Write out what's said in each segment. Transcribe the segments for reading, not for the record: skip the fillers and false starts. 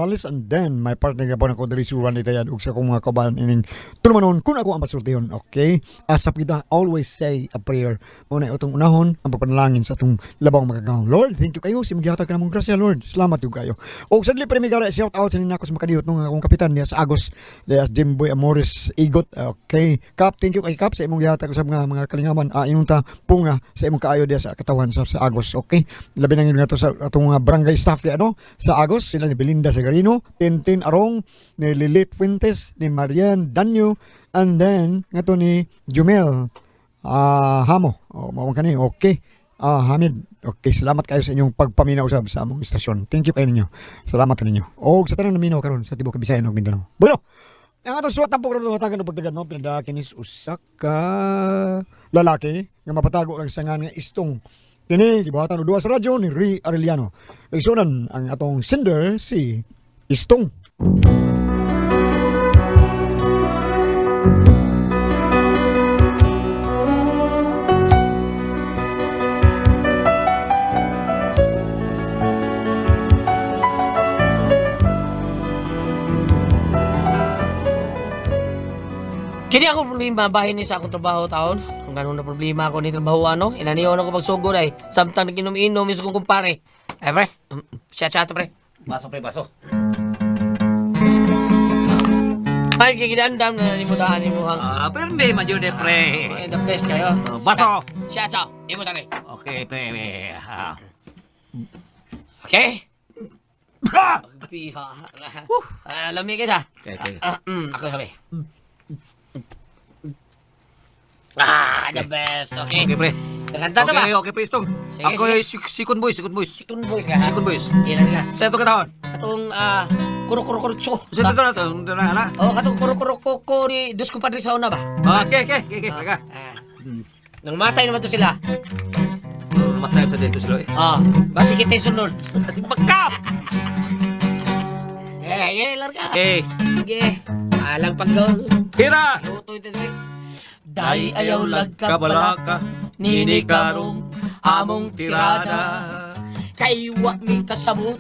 Morales, and then my partner nga po na ko diri si Randy Tayan ug sa akong mga kauban ining tulumanon kun ako ang pasultihon. Okay? Asap kita, always say a prayer. Mao na atong unahon ang pagpanalangin sa atong labang makagagahom. Lord, thank you kayo sa imong gihatag kanamong grasya, Lord. Salamat jud kayo. Og sadli pre mi gara shout out sa ninako sa makadihot nung akong kapitan niya sa Agos, diya Jimboy Amores Igot. Okay. Kap, thank you kay Kap sa imong gihatag sa mga kalingaman. Inunta punga sa imong kaayo diya sa katawan sa Agos. Okay. Labi na nga to sa atong mga barangay staff diya no sa Agos, sila ni Belinda Segarino, Tintin Arong, ni Lilith Fuentes, ni Marian Danyo, and then nga to ni Jumel Hamo. O, mao kani. Okay. Hamid. Okay, salamat kayo sa inyong pagpaminaw usab sa among istasyon. Thank you kayo ninyo. Salamat ninyo. Og sa tanang naminaw karon sa tibuok Bisayan ug Mindanao. Bueno, ang atong suwat ang karon hatagan og pagdagan no, pinadala kinis usa ka lalaki nga mapatago lang sa nga Istong. Kini gibuhatan og duha sa radyo ni Ri Arellano. Igsunan ang atong sender si Istong. Kini ako problema bahin ni sa akong trabaho taon. Kung ganun na problema ako ni trabaho ano, inaniyon ako pagsugod ay. Samtang naginom-inom is kong kumpare. Ay pre, siya chat pre. Baso pre, baso. Ay gigidandam na nimo daan nimo hang. Pero hindi man yun eh, pre. Ay, the best kayo. Oh, baso. Siya chat. Imo tani. Okay, pre. Okay? Ah! Piha. Lami ka siya. Okay. Ako sabi. The best. Okay. Okay, pre. Nakanta na ba? Okay, pre, Istong. Sige, Ako sige. ay Sikon Boys, Sikon Boys. Sikon boys ka. Sikon Boys. Ilan ka? Sa ito katahon. Katong kuro-kuro-kurutso. Sa ito na, ito na, na. Oh, katong kuro-kuro-kuko ni dos kumpadre sa una ba? Okay. Teka. Nang matay naman to sila. Matay sa dito sila eh. Basi kita sunod. Bakap! Eh, larga. Okay. Sige. Alang pag Tira! Luto ito ito. Dahil ayaw lagkabalaka, nini karong among tirada. Kay wa mi kasabot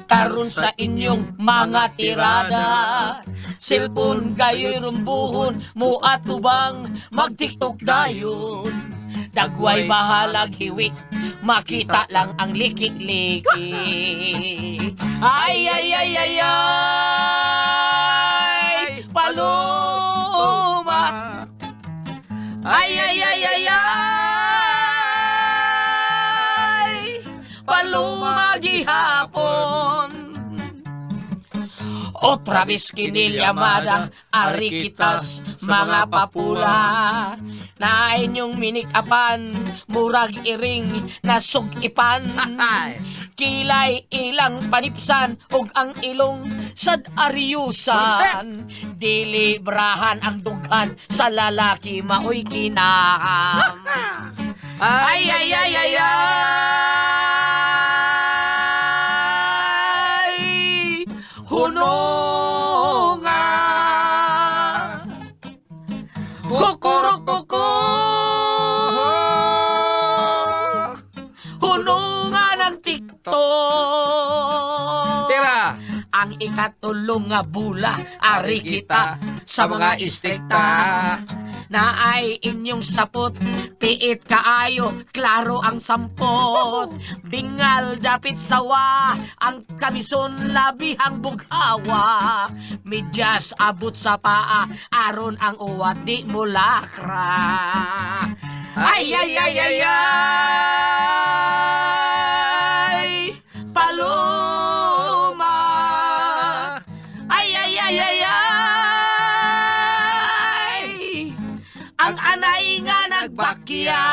karon sa inyong mga tirada. Silpon gayoy rumbuhon mo atubang mag-TikTok dayon. Dagway bahalag hiwi, makita lang ang liki-liki. Ay, ay, ay, ay, ay, paluma. Ay, ay, ay, ay, ay, paluma gihapon. Otra vez kinilyamada, arikitas, mga papula. Na inyong minikapan, murag iring, nasugipan. Kilay ilang panipsan, ug ang ilong sad ariyusan. Dili brahan ang dughan, sa lalaki maoy kinaham. Ay, ay, ay, ay, ay! Hununga! Kukurukoko! Hununga ng TikTok! Tira! Ang ikatulong nga bula, ari kita sa mga istrikta na ay inyong sapot, piit kaayo, klaro ang sampot. Bingal dapit sawa, ang kamison labihang bughawa. Medyas abot sa paa, aron ang uwat di mo lakra. Ay, ay, ay, ay, ay, paloma. Ay, ay, ay, ay, ay, ang anay nga nagbakya.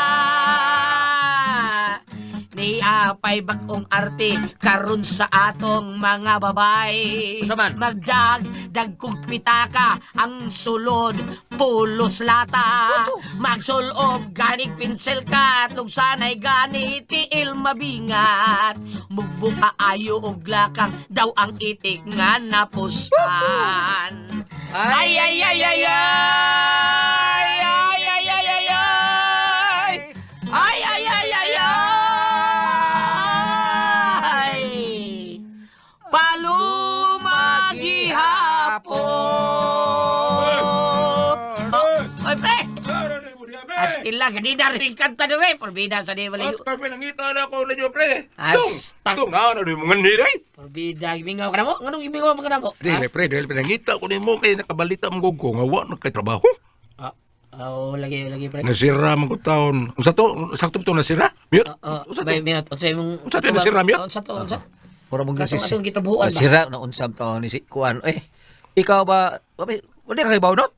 Ni apay bag-ong arte karon sa atong mga babay. Unsa man? Magdag dagkog pitaka ang sulod pulos lata. Magsulob ganig pinsel ka lugsanay gani tiil mabingat. Mugbuka ayo og lakang daw ang itik nga napustan. Ay ay ay ay ay ay ay ay ay ay ay ay ay ay ay paluma. Tila, ganina rin kanta na eh. Porbida sa di malayo. Oscar, pinangita na ako ninyo, pre. Asta. Tong, ano ni mga niray? Porbida, gimingaw ka na mo? Nganong gimingaw ka na mo? Dili, pre, dahil pinangita ko nimo kay nakabalita mo ko nga wa na kay trabaho. Ah, oh, lagi, lagi, pre. Nasira man ko taon. Unsa to? Sakto to nasira? Mute? Oo, Unsa to? may mute. Unsa imong Unsa to, nasira, mute? Unsa to, unsa? Mura mong Katong gisis. atong gitabuan ba? Nasira na unsam taon ni si kuan. Eh, ikaw ba wala ka kay bawnot?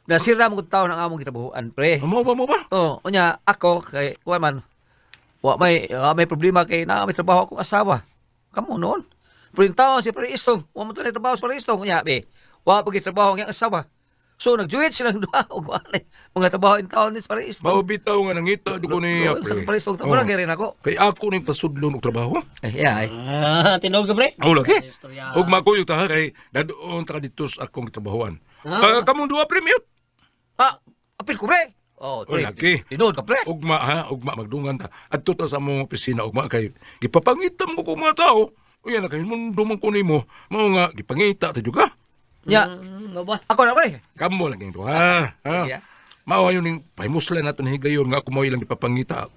Nasira mo taon ang among gitabuhan, pre. Mo ba mo ba? Oh, unya ako kay kuan man. Wa may problema kay na may trabaho akong asawa. Kamo noon. Pero yung taon si Pre Istong, wa mo to na trabaho sa Pre Istong unya be. Wa pa gyud trabaho ang iyang asawa. So nagjuit silang duha og kuan eh. Mga trabaho in taon ni si Pre Istong. Mao bitaw nga nangita do ko niya, Sa pre. Pre Istong Oh. tamo rin ako. Kay ako ning pasudlon og trabaho. Eh, yeah, ay. Ah, tinuod ka, pre? Aw lagi. Istorya. Og makuyo ta kay dadoon ta ka dito sa akong trabahoan. Ah. Ah, kamong duha pre mute. Ah, apil ko pre. Oh, Oh, lagi. Tinuod ka pre. Ugma ha, ugma magdungan ta. Adto ta sa among opisina ugma kay gipapangita mo ko mga tao. Uya na kay mundo man ko nimo. Mao nga gipangita ta jud ka. Nya, Mo ba? ako na pre. Kamo lang yung duha. Ha. Yeah. Mao ayon ning pahimuslan nato ni higayon nga ako mao ilang gipapangita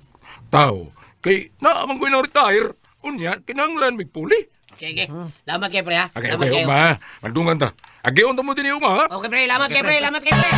tao. Kay naa man ko na retire. Unya kinahanglan migpuli. Okay, okay. Lamat kay pre, ha? Okay, Lamat okay, kayo. ugma ha. Magdungan ta. Agion ta mo dinhi ugma ha. Okay, pre. Lamat kay pre. Lamat kay pre.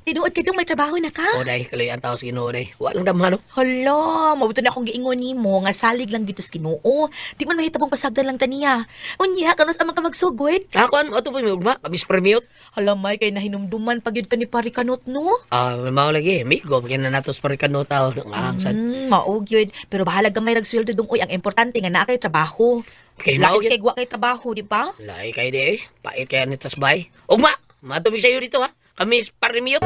Tinuod ka dong may trabaho na ka? O, day. Kaloy ang tao sa Ginoo, day. Walang damhan, no? Hala, mabuto na akong giingon nimo nga salig lang dito sa Ginoo. Di man mahitabong pasagdan lang taniya. Unya, kanus amang ka magsugot. Ako, ano, ato po yung ugma. Kabis premiot. Hala, may kay nahinumduman pag yun ka ni Pare Kanot, no? Ah, may mao lagi. Migo, kaya na natos pa rin kano tao. Ang ahangsan. Maog yun. Pero bahala gamay rag sweldo dong oy, ang importante nga naa kay trabaho. Okay, mao Lain gyud. kay wa kay trabaho, di ba? Lahi kay di eh. Pait kaya ni Tasbay. Ugma! Matubig sa'yo dito ha. Kami parimiot.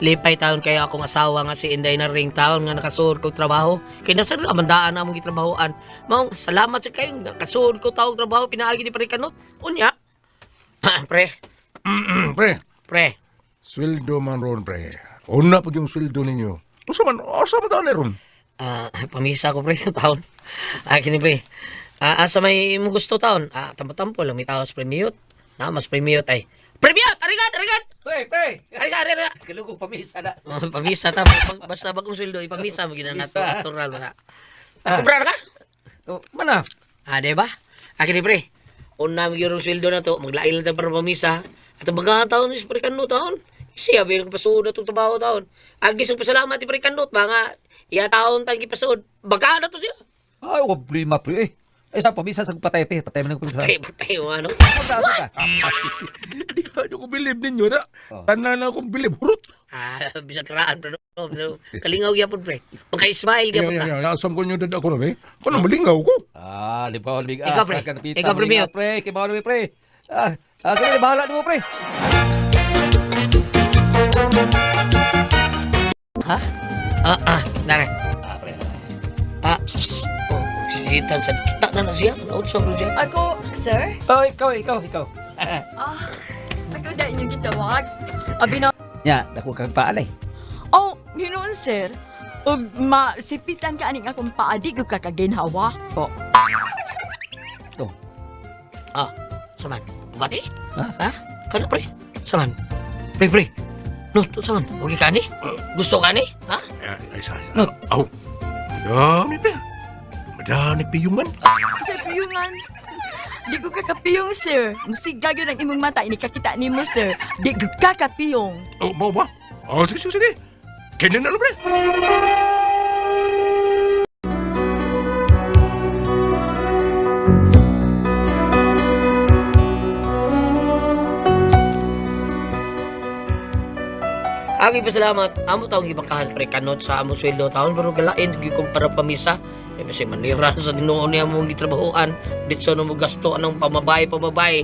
Lipay taon kaya akong asawa nga si Inday na ring taon nga nakasuod kog trabaho. Kay nasa amandaan na among gitrabahoan. Maong salamat sa kayong nakasuod ko taog trabaho pinaagi ni Pare Kanot. Unya. Pre, Pre, pre. sweldo man ron pre. Una pag yung sweldo ninyo. Unsa man asa man taon ron? Ah, pamisa ko pre taon. Ah, kini pre. Ah, asa may imong gusto taon? Ah, tampo-tampo lang may tao sa premiot. Na mas premiot ay. Premiot, arigan, arigan. Pre, pre. Arigan, arigan. Kalugong pamisa na. Oh, pamisa ta basta bagong sweldo ipamisa mo gina nato Pamisa. natural na. Kubra ka? Oh, mana? Ah, di ba? Ah, kini pre. Una mo gyud sweldo na to, maglain lang ta para pamisa. At baga taon is pre kano taon. Siya bilang pasuod na tong trabaho taon. Agis og pasalamat ti pre kanot ba nga iya taon tang gipasuod. Baga na to siya. Ay, wa problema pre. Eh, ay sa pamisa sa patay pre, patay man ang pamisa. Patay, patay mo ano. Asa ka? Di ka ko bilib ninyo na. Oh. Tanan na akong bilib hurot. Ah, bisan karaan pre. No, pero kalingaw gyapon pre. Maka-smile gyapon Ya, ta. ya, ya, asam ko nyo dad ako na be. Kono malingaw ko. Ah, di ba mig Ikaw, pre. asa ka napita. Ikaw, pre, malingaw, Mio. pre. Kay bawal pre. Ah, ah, kami bahala nimo pre. Ha? Ah, ah, nare. Ah, pre. Ah, psst, psst. Oh, sitan sa kita na na siya. Ano sa siya? Ako, sir? Oh, ikaw, ikaw, ikaw. Ah, ako na inyong gitawag. Abi na. Nya, dako kang paalay. Oh, ginoon, sir. Ug masipitan ka aning akong paadi ug kakaginhawa. Po. Oh. Ah, saman. Bati? Ha? Ha? Kano pre? Saman. Pre, pre. No, to saman. Okay ka ni? Gusto ka ni? Ha? Ay, ay, sa, sa. No. Aw. Madami pa. Madami piyungan. Sa piyungan. Di ko kakapiyong, sir. Musiga gyud ang imong mata ini kakita nimo, sir. Di ko kakapiyong. Oh, mau ba? Oh, sige, sige, sige. Kinin na lang, pre. Agi pasalamat. Amo taong gibangkahan pre kanot sa amo sweldo taon pero galain gyud kong para pamisa. Eh kasi manira sa Ginoo niya mong gitrabahoan. Ditso no mo gasto anong pamabay pamabay.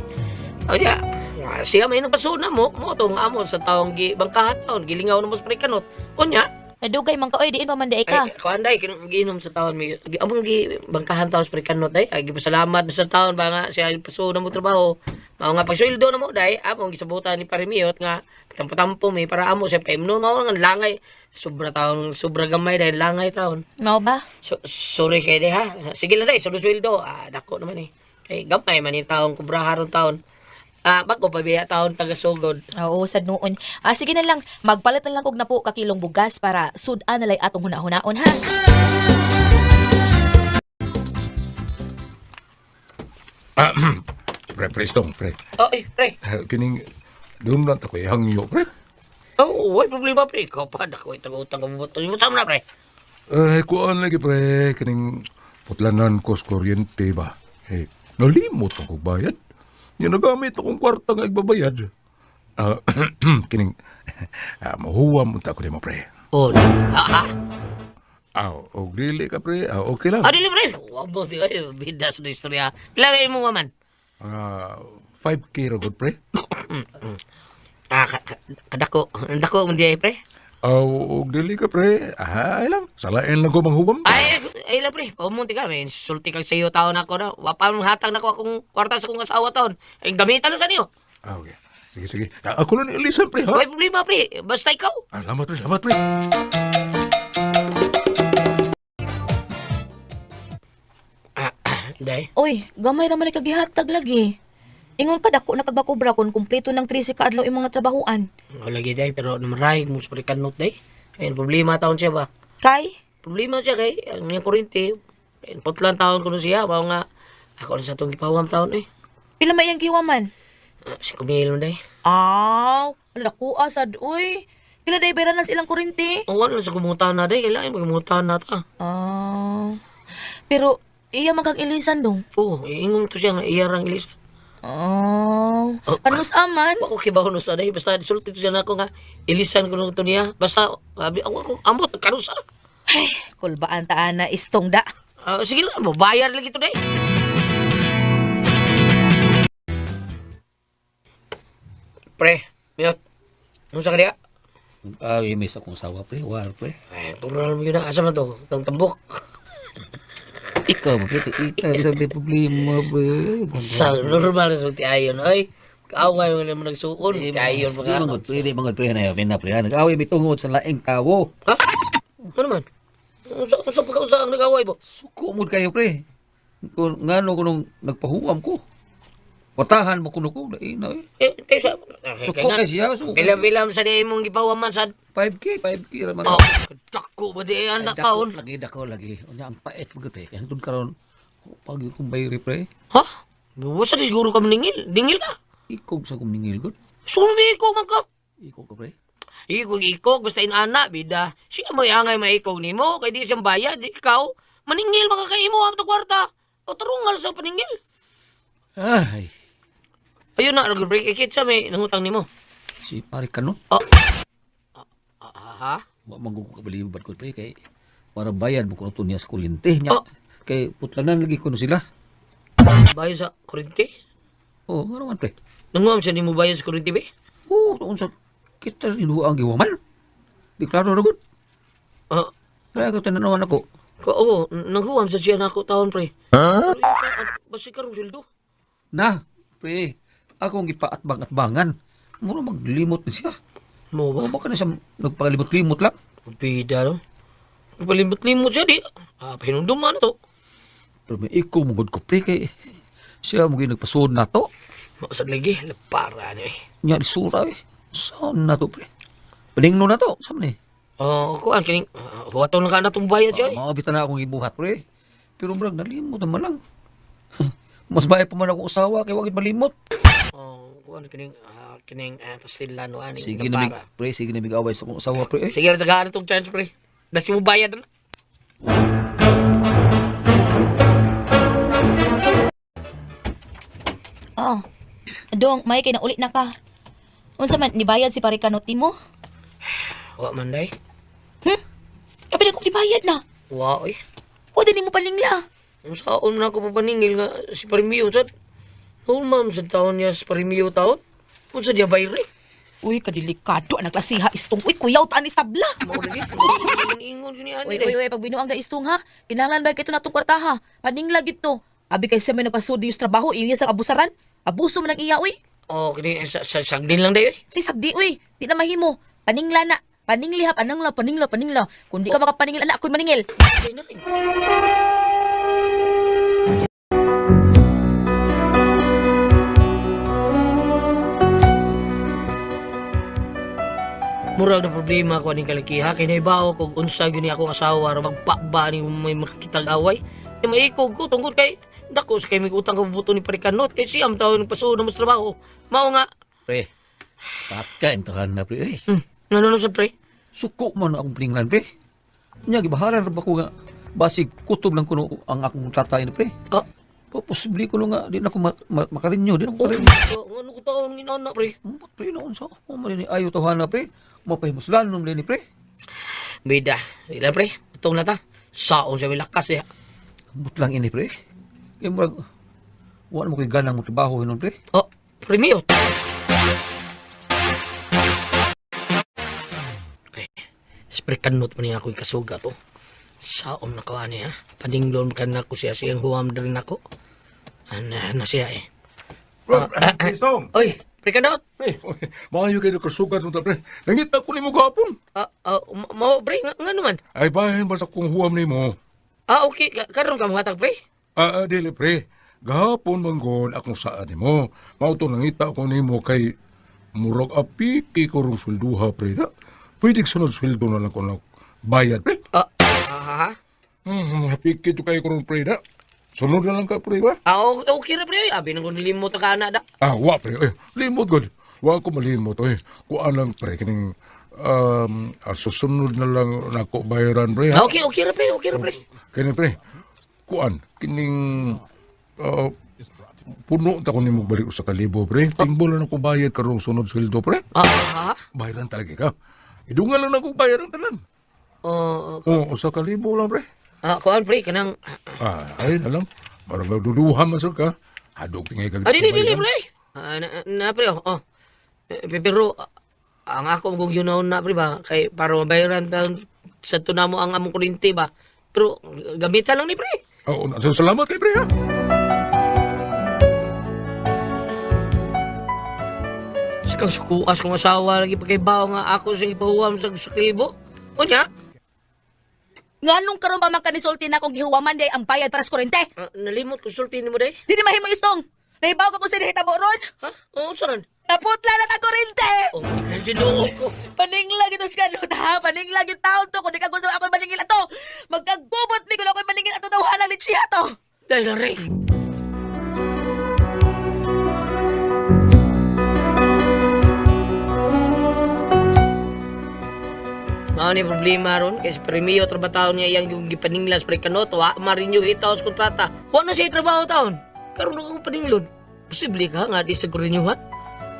O ya, siya may nagpasuna mo mo tong amo sa taong gibangkahan taon gilingaw na mo sa pre kanot. Unya. Nadugay man ka oy, diin pa man di ka. Ay, kuan day, giinom sa taon mi. Among gi bangkahan taon sa Perikanot day. Ay gipasalamat sa taon ba nga siya paso na mo trabaho. Mao nga pagsweldo na mo day, among gisabutan ni Parimiot nga tampo-tampo mi para amo siya paimno mao nga langay. Sobra taon, sobra gamay day langay taon. Mao ba? So, sorry kay day ha. Sige lang day, sunod sweldo. Ah, dako naman eh. Kay gamay man yung taong kubraharon taon. Ah, bago pa biya taon taga sugod. Oo, sad noon. Ah, sige na lang, magpalit na lang og napo ka kilong bugas para sud-an na lay atong huna-hunaon ha. Ah, pre, pre, Stong, pre. Oh, eh, pre. Eh, kining, doon lang ta ko ihangyo, pre. Oh, way problema pre. Ikaw pa dako itag-utang ka buto. Mo na pre. Eh, kuan lagi, pre. Kining putlanan ko sa kuryente ba. Eh, nalimot ako bayad. Yung nagamit akong kwarta nga igbabayad. Ah, kining, mahuwam unta ko nimo, pre. Oh, ha ha. Ah, og dili ka, pre. Ah, okay lang. Ah, dili pre. Wa mo si ay bidas na istorya. Pila ba imong man? Ah, 5K ra gud, pre. Ah, kadako. Dako man di ay pre. Ah, og dili ka, pre. Ah, ay lang. Salain lang ko manghuwam. Ay, ay lang pre. Pamunti ka. May sulti kag sayo taon ako na. Wa pa mong hatag nako akong kwarta sa kong asawa taon. Ay gamitan na sa niyo. Ah, okay. Sige, sige. Ah, ako lang ni Elisa, pre, ha? Way problema pre. Basta ikaw. Ah, salamat, pre. Salamat, pre. Ah, day. Oy, gamay naman ni kagihatag lagi. Ingon ka dako na kagbakobra kun kumpleto ng 13 ka adlaw imong natrabahuan. Wala lagi day pero namaray mo sa kanot day. Ay problema taon siya ba? Kay, Problema siya kay ang iyang kuryente. Putlan taon kuno siya mao nga ako na sa itong gipawam taon eh. pila may iyang giwaman? Ah, si Kumil man day. Aw, dako asad oy. Pila day bayaran na silang kuryente? Oh, wala sa kumutan na day. Kailangan magmutan na ta. Ah. Pero iya man kag ilisan dong. Oo, oh, ingon to siya nga iya rang ilis. Oh. Oh. Kanus aman? Wa ko kibaw no sa day basta sulti to siya nako nga ilisan ko to niya. Basta abi ako ako ambot kanusa. Ay, kulbaan ta ana istong da. Ah, sige lang, bayar lagi to day. Pre, mute. Unsa ka diya? Ay, miss akong asawa, pre. War, pre. Eh, tural mo yun na. Asa man to? Itong tambok. Ikaw, pre. Ikaw, bisag di problema, pre. Sa normal sa ti ayon. Ay, kaaway mo naman nagsuon. Ti ayon Di mga. manggod, pre. Di manggod, pre. Na, na, pre. Nag-away bitungod sa laing tawo. Ha? Ano man? Unsa unsa pa unsa ang nag-away mo? Suko mo kayo, pre. Kung ngano ko nung nagpahuam ko. Watahan mo kuno ko, dai na eh. Eh, tayo sa... Suko kay siya, suko. Bilang-bilang sa di imong gipawaman sa... 5K, 5K ra man. Oh, dako ba di ang Ay, dako nakaon? Lagi dako lagi. Unya ang pait mo pre. Kay hangtod karon pag kung bayri pre. Ha? Basta di siguro ka maningil. Dingil ka. Ikog sa kong ningil gud. Sumi ko man ka. Ikog ka pre. Ikog ikog basta inana bida. Siya mo angay maikog nimo kay di siyang bayad ikaw maningil man ka kay imo ang kwarta. O tarungal sa paningil. Ay, Ayun na nag-break ikit sa may nangutang nimo. si pare kano. Oh. Ah, ha? Wa man ko kabaliw ko pre kay para bayad mo kuno to niya sa kuryente niya. Oh. Kay putlanan lagi kuno sila. Bayad sa kuryente? Oh, ngano man pre. Nanguam siya nimo bayad sa kuryente be? Oh, unsa kita rin ang giwaman. Di klaro ra gud. Ah, Kaya ko tinanawan ako. ko oo, nanghuam sa siya nako taon pre. Huh? Basta karong sweldo. Na, pre, akong gipaatbang-atbangan. Mura maglimot na siya. Mo ba? O baka na siya nagpakalimot-limot lang. Bida no. Palimot-limot siya di. Ah, pahinumduman na to. Pero may ikaw mong ko, pre, kay siya mo nagpasuod na to. Mausad lagi, para niya eh. Nya, di sura eh. Saan na to, pre? Paningno na to, saan ni? Oh, kuan kining huwaton lang ka na tong bayad siya. Eh. Maabit na akong ibuhat, pre. Pero brag, nalimot naman lang. Mas bahay pa man akong usawa, kay wagit malimot. Oh, kuan kining kining pastilan no ani. Sige na, mig, pre, sige na mig-away sa akong usawa, pre. Eh. Sige na tagaan itong chance pre. Dasi mo bayad na. Oo. Dong, may kay naulit na ka. Unsa man nibayad si pare kanot nimo? Wa man day. Hmm? Abi na kong gibayad na. Wa oy. Wa din nimo paningla. Unsaon na ako papaningil nga si Parimiyo sad. Noon ma'am sa taon niya si Parimiyo taon. Unsa diya bayre? Uy, kadelikado ang klasiha istong. Uy, kuyaw ta ni sabla. Mao lagi. Ingon gyud ni ani. Uy, uy, uy, pag binuang ga istong ha. Kinahanglan ba kito natong kwarta ha? Paningla gito. Abi kay siya may nagpasudi sa trabaho, iya sa abusaran. Abuso man ang iya, uy. Oh, kini sa, sa sagdin lang dayo. Say sagdi, uy. Di na mahimo. Paningla na. Paningli ha, panangla, paningla, paningla. Kung di ka makapaningil, anak, ako'y maningil. Day na rin. Murag na problema ko aning kalakiha kay naibaw kog unsa gyud ni akong asawa ra magpaba ni may makakitag away. Di maikog ko tungkol kay dako sa kay mig utang ko buto ni Parikanot kay siyam taon nagpasuod na mo sa trabaho. Mao nga. Pre, pakaintahan na pre. Eh, Ngano na sa pre? suko man akong paninglan pre. Nya gibaharan ra ba ko nga basig kutob lang kuno ang akong tatay na pre. Ah, Pa, posible ko nga di na ko makarinyo, di na ko oh, makarinyo. oh, ano ko taon ginana pre? Ambot pre noon sa ako man ni ayo tawhana pre. Mapahimuslan nung ni pre. Bida, ila pre, itong na ta. Saon siya may lakas eh. Ambot lang ini pre. Kay murag wa na mo koy ganang mo trabaho hinon pre. Oh, premio. Eh, spray kanot man niya ako'y kasuga to. Saon na ko ani ha. Paninglon ka na ko siya siyang huwam din ako. Ana na siya eh. Bro, Istong. Oy, pre kanot. Pre, maayo kayo kasugat nung pre. Nangita ko nimo gahapon. Ah, ah, mao pre, nga naman. Ay bahin ba sa kung huwam nimo? Ah, okay, karon ka mga pre. Ah, ah, dili pre. Gahapon manggol akong saan nimo. Mao to nangita ko nimo kay murag apiki ko rong swelduha pre. Na, pwede sunod sweldo na lang ko na bayad pre. Ah, ah, ha? Apiki to kayo ko rong pre na. Sunod na lang ka pre ba? Ah, okay, okay ra pre. Abi nang nilimot ka ana da. Ah, wa pre. Eh, limot god. Wa ko malimot oy. Kuan lang pre kining susunod na lang nako bayaran pre. Ah, Ha? okay, okay ra pre, okay ra pre. Kini pre. Kuan kining ah, puno ta ko nimo balik sa kalibo pre. Timbol na ko bayad karong sunod sweldo pre. Ah, ha? Bayaran talaga ka. Idungan lang nako bayaran tanan. Oh, Oh, usa ka libo lang pre. ah, kuan pre kanang Ah, ay na lang. Marang duduhan man sir ka. Hadog tingay ka. Ah, dili, dili, pre. Ah, na, na, pre, oh. Oh. Eh, pero, ah, ang ako kung yun na, pre, ba? Kay, para mabayaran ta, sa tunamo ang among kurinti, ba? Pero, gamitan lang ni, pre. Oh, so, salamat kay pre ha. Sikang sukuas kong asawa, lagi pagkaibaw nga ako sa ipahuwam sa sukibo. O niya, Nganong karon pa man kanisulti na kung gihuwaman di ang bayad para sa kurente? ah, nalimot konsultin mo, day. Di ni mahimo istong. Nahibaw ka kung sino hitabo ron. Ha? Oo, saan? Naputla na ta kurente. Oh, ikaw ginoo ko. Paningla gito sa kanot ha. Paningla gito taon to. Kung di ka gusto ako'y maningil ato. Magkagubot mi kung ako'y maningil ato. Tawhalang litsiya to. Dahil na rin. Mao ni problema ron kay si Premio trabaho niya iyang yung gipaninglas pre kanoto wa marinyo itaw sa kontrata. Wa na siya trabaho taon. Karon ako paninglon. Posible ka nga di sa kurinyohan.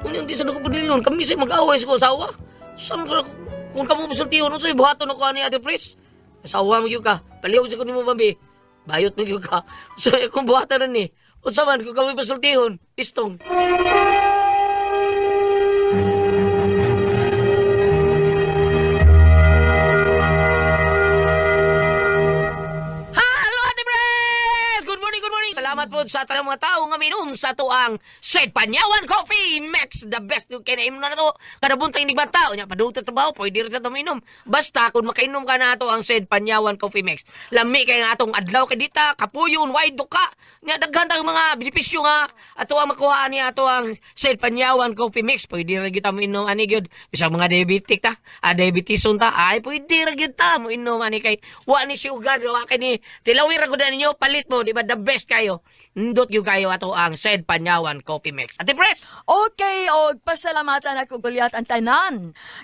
Unyang di sa ako paninglon kami sa mag-away sa asawa. Sam ka kung kamo pasultihon unsay buhaton ako ani Ate Pres. Asawa mo gyud ka. Palihog sa kuno mo babi. Bayot mo gyud ka. So kung buhatan na ni. Unsa man kung kamo pasultihon, istong. Hello, Ate Pres! Good morning, good morning! Salamat po sa tanang mga tao nga minom sa tuang Said Panyawan Coffee Mix! The best yung kinainom na to. Kada buntag ni tao nya padung sa trabaho, pwede rin sa tuminom. Basta kung makainom ka na ato ang Said Panyawan Coffee Mix. Lami kay nga atong adlaw kay dita, kapuyon, wide ka. Nya daghan tang mga benepisyo nga ato ang makuha niya ato ang Said Panyawan Coffee Mix. Pwede ra gyud ta moinom ani gyud. Bisag mga diabetic ta, diabeteson ta, ay pwede ra gyud ta moinom ani kay wa ni sugar, wa kay ni tilawin ra gud na ninyo palit mo, di ba the best kayo. Ndot gyud kayo ato ang Said Panyawan Coffee Mix. Ate Pres! Okay, og pasalamatan ako Goliath ang tanan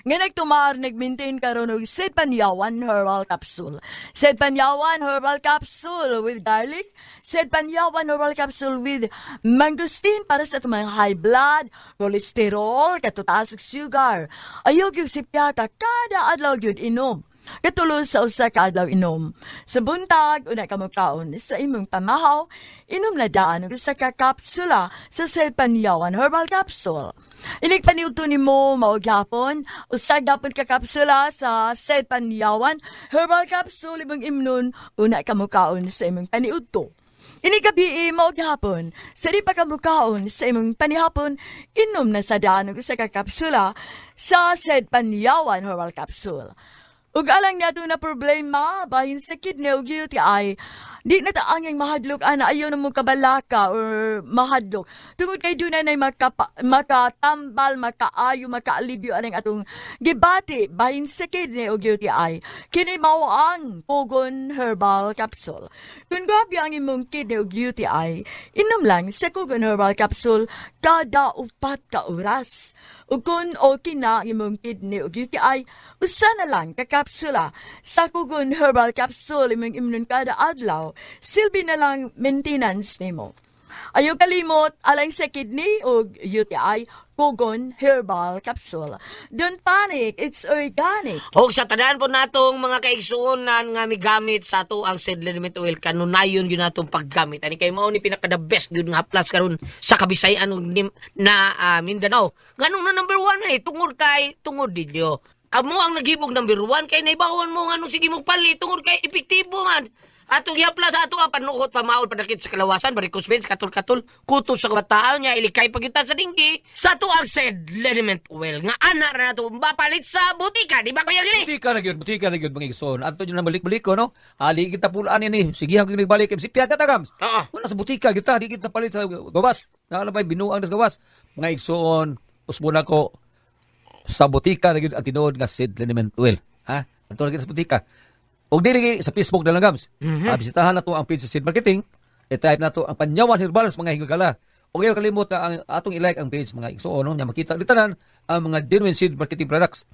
nga nagtumar nagmaintain karon og Sedpanyawan Herbal Capsule. Sedpanyawan Herbal Capsule with garlic, Sedpanyawan Herbal Capsule with mangosteen para sa atong mga high blood, cholesterol, katutaas ug sugar. Ayaw gyud sipyata kada adlaw gyud inom. Katulo sa usa ka adlaw inom. Sa buntag, una ka mokaon sa imong pamahaw, inom na daan og usa ka kapsula sa Panyawan Herbal Capsule. Inig paniudto nimo mao gyapon, usa gyapon ka kapsula sa Panyawan Herbal Capsule imong imnon, una ka mokaon sa imong paniudto. Ini gabi mao gihapon, sa di pa ka mukaon sa imong panihapon, inom na sa daan og usa ka kapsula sa said Panyawan Herbal Capsule. Ug alang nato na problema bahin sa kidney ug UTI, di na ta angay mahadlok ana, ayaw na mo kabalaka or mahadlok. Tungod kay doon na makatambal, makaayo, makaalibyo anang atong gibati bahin sa kidney ug UTI. Kini mao ang Kugon Herbal Capsule. Kung grabe ang imong kidney ug UTI, inom lang sa Kugon Herbal Capsule kada 4 ka oras. Ug kung okay na ang imong kidney ug UTI, usa na lang ka kapsula sa Kugon Herbal Capsule imong imnon kada adlaw, silbi na lang maintenance nimo. Ayaw kalimot alang sa kidney o UTI, Kugon Herbal Capsule. Don't panic, it's organic. Og sa tanan po natong mga kaigsuonan nga migamit sa ato ang seed liniment oil, kanunayon gyud natong paggamit ani kay mao ni pinaka the best gyud nga haplas karon sa Kabisayan ug na Mindanao. Nganong na number one man eh, tungod kay tungod ninyo. Kamo ang naghibog number one kay naibawan mo nganong sige mo palit tungod kay epektibo man. Atong gihaplas sa ato ang panuhot, pamaol, panakit sa kalawasan, varicose veins, katol-katol, kutos sa kabataan niya, ilikay pagyutan sa dinggi. Sa ato ang said liniment oil nga ana ra nato mapalit sa butika, di ba, Kuya Gili? Butika na gyud, butika na gyud, mga igsoon. Ato yun na balik-balik ko, no? Ali kita pulaan ini. Sige ang nagbalik MC Piat tagams. Oo. Wala sa butika gyud ta, di kita palit sa gawas. Naa ba binuang sa gawas? Mga igsoon, usbon ako sa butika na gyud ang tinuod nga seed liniment oil. Ha? Ato na gyud sa butika. Og dili gyud sa Facebook na lang, gams. Ah, bisitahan na to ang page sa Seed Marketing. I-type na to ang Panyawan Herbals, mga higala. Og ayaw kalimot na ang atong i-like ang page, mga igsoon, no, nya makita tanan ang mga genuine seed marketing products.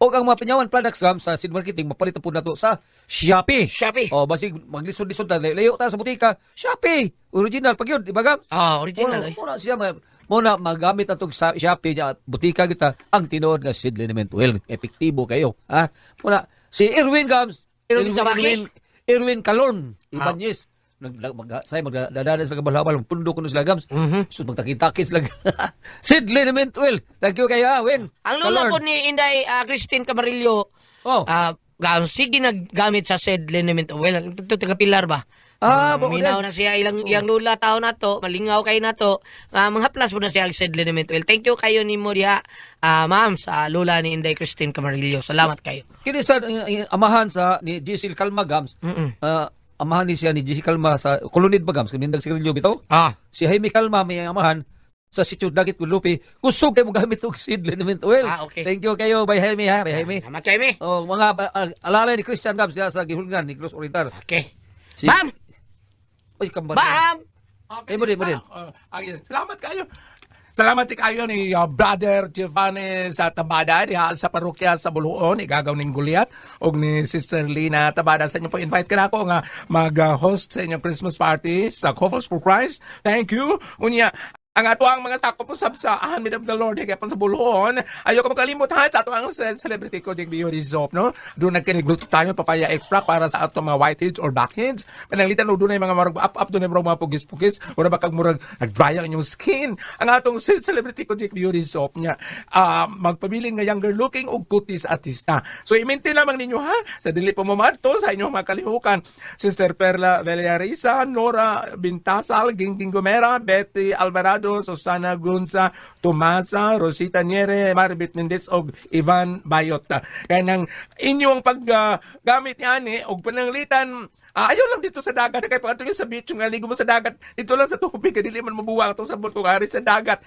Og ang mga Panyawan products gam sa seed marketing mapalit na po nato sa Shopee. Shopee. O basig maglisod-lisod ta, layo ta sa butika. Shopee. Original pag yun, di ba, gam? Ah, original Muna, eh. muna siya muna magamit atong sa Shopee niya, butika kita ang tinuod nga seed liniment oil. Epektibo kayo. Ha? Muna si Erwin Gams, Erwin Tabaki? Erwin, Erwin Calon, Ibanez. Nag, nag, mag, say magdadana sila kabalhabal, pundo kuno sila gams. Sus magtakitaki sila. Seed liniment oil. Thank you kayo, ha, Win. Ang lola Calorn. po ni Inday Christine Camarillo, Oh. sige naggamit sa said liniment oil. Ito taga Pilar ba? Ah, bao Minaw din. na siya ilang iyang lula tao na to, malingaw kay na to. Mga plus po na siya ang said liniment oil. Thank you kayo ni Moria, ma'am, sa lula ni Inday Christine Camarillo. Salamat kayo. Kini sa amahan sa ni Giselle Calma gams. Amahan ni siya ni Giselle Calma sa Kolonid ba gams, kanindag sigarilyo bitaw. Si Jaime Calma may amahan sa Sitio Dagit Guadalupe. Kusog kay mo gamit og seed liniment oil. Ah, okay. Thank you kayo, bay Jaime ha, bay Jaime. Salamat kayo, me. Oh, mga alalay ni Christian Gams diya sa Gihulngan, Negros Oriental. Okay. Si, Ma'am! Oy, kambar. Ma'am! Eh, mo din, mo din. Salamat kayo. Salamat kayo ni Brother Giovanni sa Tabada diha sa parokya sa Buluon, igagaw ning Goliath, ug ni Sister Lina Tabada sa inyo po invite ka na ako nga mag-host sa inyong Christmas party sa Couples for Christ. Thank you. Unya, ang ato ang mga sakop usab sa Handmaid of the Lord higapon sa Buluon. Ayaw ko makalimot ha sa ato ang celebrity ko Jake Beauty Soap, no? Doon nagkinigluto tayo papaya extra para sa ato mga whiteheads or blackheads. Pananglitan no doon ay mga marag up up doon ay murag mga pugis-pugis ora ba kag murag nag-dry ang inyong skin. Ang atong celebrity ko Jake Beauty Soap niya magpabilin nga younger looking og kutis artista. So i-maintain lamang ninyo ha sa dili pa mo maadto sa inyong mga kalihukan. Sister Perla Villarisa, Nora Bintasal, Gingging Gomera, Betty Alvarado, Susana Gunza, Tomasa, Rosita Niere, Maribit Mendez og Ivan Bayot. Kanang inyong paggamit niani og pananglitan. Ayaw lang dito sa dagat kay pag sa beach nga ligo mo sa dagat dito lang sa tubig kay dili man mabuwa atong sabon kung ari sa dagat.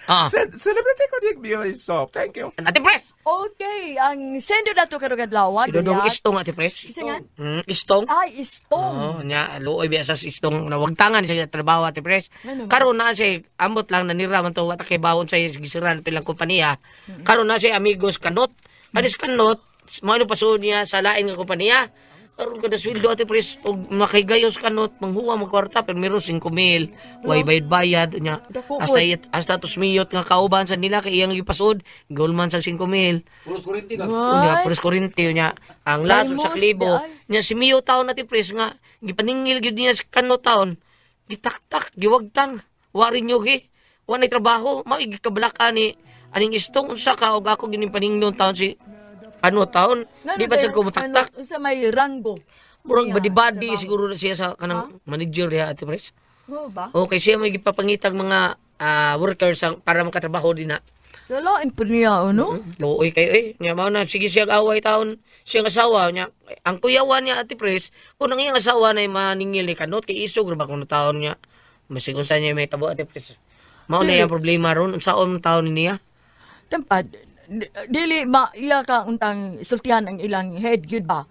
Celebrity ko Jake Beauty Soap. Thank you. Ate Pres! Okay, ang sender nato karong adlaw, Si Dodong Goliath. Istong, Ate Pres. Isa nga? Istong. Ay, istong. Oo, nya luoy biya sa istong na wagtangan siya trabaho, Ate Pres. Ano ba? Karon na siya ambot lang nanira man to wa ta kay bawon sa gisira nato ilang kompanya. Karon na siya amigos kanot. Kanis kanot, mao ni pasuod niya sa lain nga kompanya. Karon kada sweldo, Ate Pres, og makigayos kanot manghuwa mo kwarta pero meron 5,000 way bayad-bayad nya. Dako, Hasta oy. hasta tusmiyot nga kauban sa nila kay iyang gipasod, golman sa 5,000. Pulos kurinti ka. Unya pulos kurinti nya ang lason sa Limos, klibo. di ay. Nya si Mio taon, Ate Pres, nga gipaningil gyud niya sa kanot taon. Gitaktak, giwagtang, wari nyugi. Wa nay trabaho, mao gikabalaka ni aning istong unsa ka og ako gining paningnon taon si ano taon, Ngano di ba siya dahil kumutaktak? ano, Sa may ranggo. Murag Niya, badi-badi trabaho. siguro na siya sa kanang manager diha, Ate Pres. Oo ba? Okay, siya may gipapangitag mga workers ang, para makatrabaho din na. Dalain po niya, ano? Luoy kayo eh. Nya mao na sige siya away taon siyang asawa niya. Ang kuyawan niya, Ate Pres, kung ang iyang asawa na maningil ni kanot kay isog ra ba kung taon niya. Masig unsa niya may tabo, Ate Pres. Mao na iyang problema ron unsaon taon niya. Tampad, dili ba iya ka untang sultihan ang ilang head gyud ba?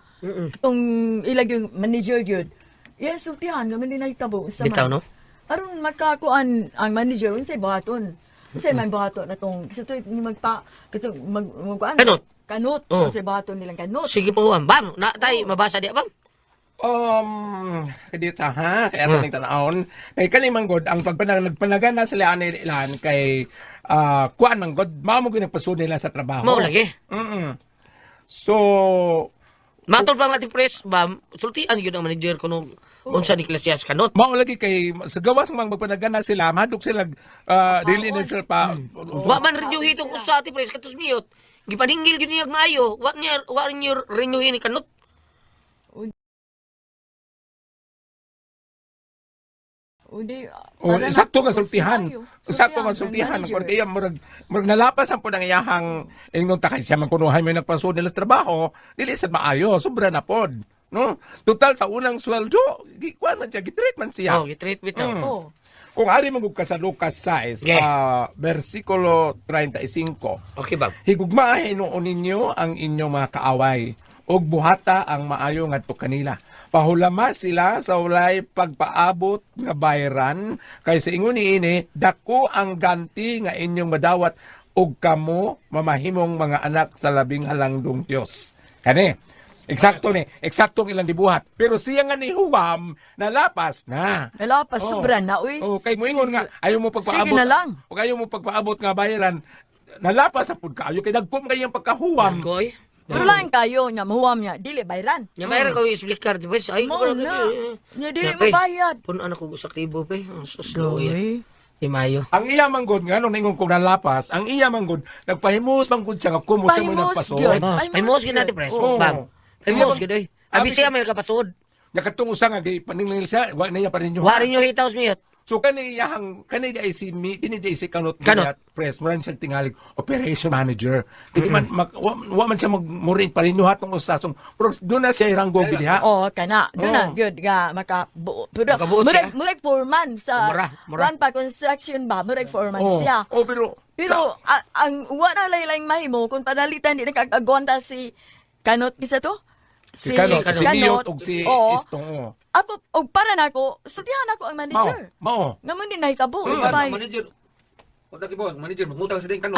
Kung ilang yung manager gyud. Iya sultihan nga man dinay tabo sa Bitaw, no? Aron makakuan ang manager unsay buhaton. Unsay man buhaton atong sa to ni magpa katong mag magkuan. Kanot. Kanot. Oo. Unsay buhaton nilang kanot. Sige po, bam, na tay mabasa di bam. Dito ha, kaya hmm. Tanawon. Kay kani man god ang pagpanag nagpanagan na sila ani ilan kay kuan man god mao mo gyud nagpasud nila sa trabaho. Mao lagi. So, Matol pa nga, Ate Pres, bam, sultian yun ang manager kuno unsa ni klase kanot. Mao lagi kay sa gawas mang magpanagan na sila, mahadlok sila dili na sila pa. Wa man renew itong usa, Ate Pres, katos miyot. Gipaningil gyud niya maayo, wa niya wa niyo renew ni kanot. Udi, O, para sakto na- nga sultihan. Sakto nga sultihan. Manager. Ang kwartiya, murag nalapas ang po ng iyahang ingnon ta kay siya man kunuhay may nagpasud nila sa trabaho, dili sad maayo, sobra na pod. No? Total sa unang sweldo, gikuan man siya, gitreat man siya. Oh, gitreat bitaw. Oh. Kung ari man gud ka sa Lucas 6, Yeah. versikulo 35. Okay bam. Higugmaa hinuon ninyo ang inyong mga kaaway ug buhata ang maayo ngadto kanila. Pahulama sila sa walay pagpaabot nga bayran kay sa ingon niini dako ang ganti nga inyong madawat ug kamo mamahimong mga anak sa labing halangdong Dios. Kani. Eksakto ni, eksaktong ilang dibuhat. Pero siya nga ni Huwam nalapas na. Nalapas, Oh. sobra na, uy. Oh, kay moingon nga ayaw mo pagpaabot. Sige na lang. Ug ayaw mo pagpaabot nga bayaran, nalapas na pud kaayo kay dagko man kay iyang pagkahuwam. Koy. Pero lang kayo nga mahuwam niya, dili bayran. Nya mayroon ko explicar di ba? Ay, Mao na. Nya dili mabayad. Puno na ko sa kribo pre. Ang susloy. Uy. Di mayo. Ang iya manggod nga nung ningon kong nalapas, ang iya manggod nagpahimus manggod siya nga kumo siya mo Pahimus nagpasod. gyud. Ay mos gyud natin pres. Oo. Bam. Ay mos gyud oy. Abi siya may kapasod. Nakatong usa nga gipaningil siya, wa na iya pa ninyo. Wa rin yung hitaws miyot. So kani iyahang kani di ay si mi kini di ay si Kanot Kanot. Goliath Press mura siya tingalig operation manager. Kaya man wa man siya magmuring pa ninyo hatong usa so pero doon na siya ranggo gid diha. Oh, kana. Doon na Oo. gyud nga maka buo. Pero Makabuot murag siya. murag foreman sa Mura, mura. kuan pa construction ba, murag foreman Oh. siya. Oh, pero Pero ang wa na lay mahimo kung panalitan di nakagagwanta si Kanot isa to? Si Kanot, si Miyot ug si Oo. Istong. Oh. Ako og para nako, sultihan ako ang Mao, manager. mao. Nga mo din nahitabo Sa sabay. manager. Wala ki ba, manager mangutang sa ding kanot.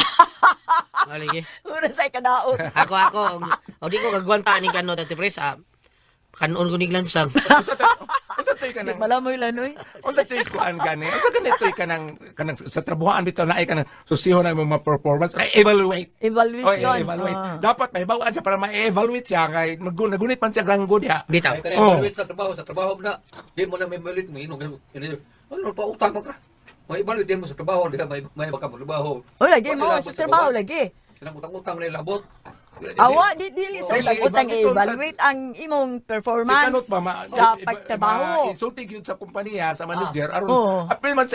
Aligi. Ura say kadaot. Ako. O di ko kagwanta ni kanot, Ate Pres. Kanon ko ni glansang. Unsa toy kanang Malamoy lanoy. Unsa toy kuan gani? Unsa gani toy kanang kanang sa trabuhaan bitaw naay kanang susiho na imong mga performance. Ay, evaluate. Evaluation. Oy, evaluate. Ah. Dapat may bawaan siya para ma-evaluate siya kay nagunit man siya ranggo diha. Bitaw. Ay kanang Oh. evaluate sa trabaho na. Di mo na may evaluate mo inog manager. Ano pa utang man ka? May evaluate din mo sa trabaho diha may baka mo trabaho. O lagi mo sa trabaho lagi. Kanang utang-utang na ilabot. Awa di dili sa Dili, utang-utang ibang itong sa- evaluate ang imong Si performance Kanot ba ma, sa pagtrabaho. Insulti gyud sa kumpanya sa manager aron Oo. appeal man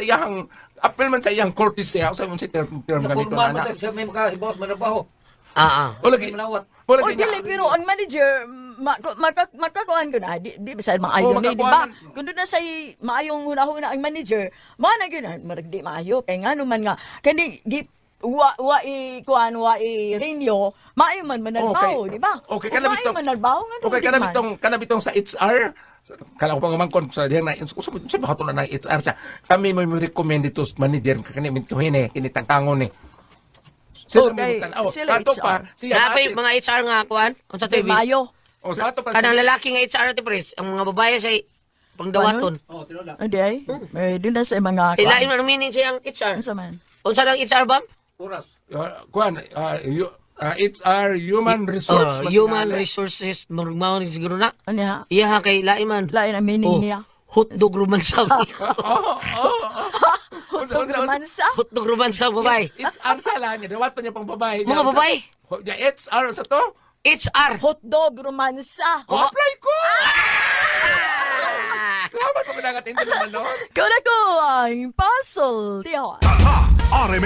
sa iyang courtesy sa imong si term ganito Formal na. man sa may maka boss man trabaho. Ah. O lagi. May manawat. O O lagi. dili pero ang manager makakuan ko na di bisan maayo Oo, ni di ba? makakuan. Kung doon na say maayong hunahuna ang manager, mo na gyud na, marag di maayo kay ngano man nga kani gi wa wa i kuan wa i renyo maayo man manalbaho, di ba? Okay, Kung kana maayo bitong manalbaho nga Okay, kana bitong sa HR. Kala ko pa nga man kon sa dihang na sa sa ba na na HR siya. Kami mo recommend dito sa manager kani mintuhin eh kini tangtangon eh. Sila Okay, mo tan. Oh, sila kato HR. pa siya Napay ma- mga HR nga kuan. Unsa to Di maayo. O sa ato pa Kanang lalaki nga HR ti pres, ang mga babae siya pangdawaton. Hindi ay. Eh, dun na sa mga Eh, lain man ang meaning siya ang HR. Unsa man? Unsa nang HR bam? Kuan, HR human resource. Oh, human resources murag mao ni siguro na. Ano ha? Iya ha kay lain man. Lain ang meaning Oh, niya. Hotdog romansa. Hotdog romansa. Hotdog romansa babae. HR sa lang, dawaton niya pang babae. Mga babae. Ya, HR sa to? HR. Hotdog romansa. Oh, apply ko! Salamat po pinangat hindi naman noon. Kuna ko ang puzzle. Tiyo. RM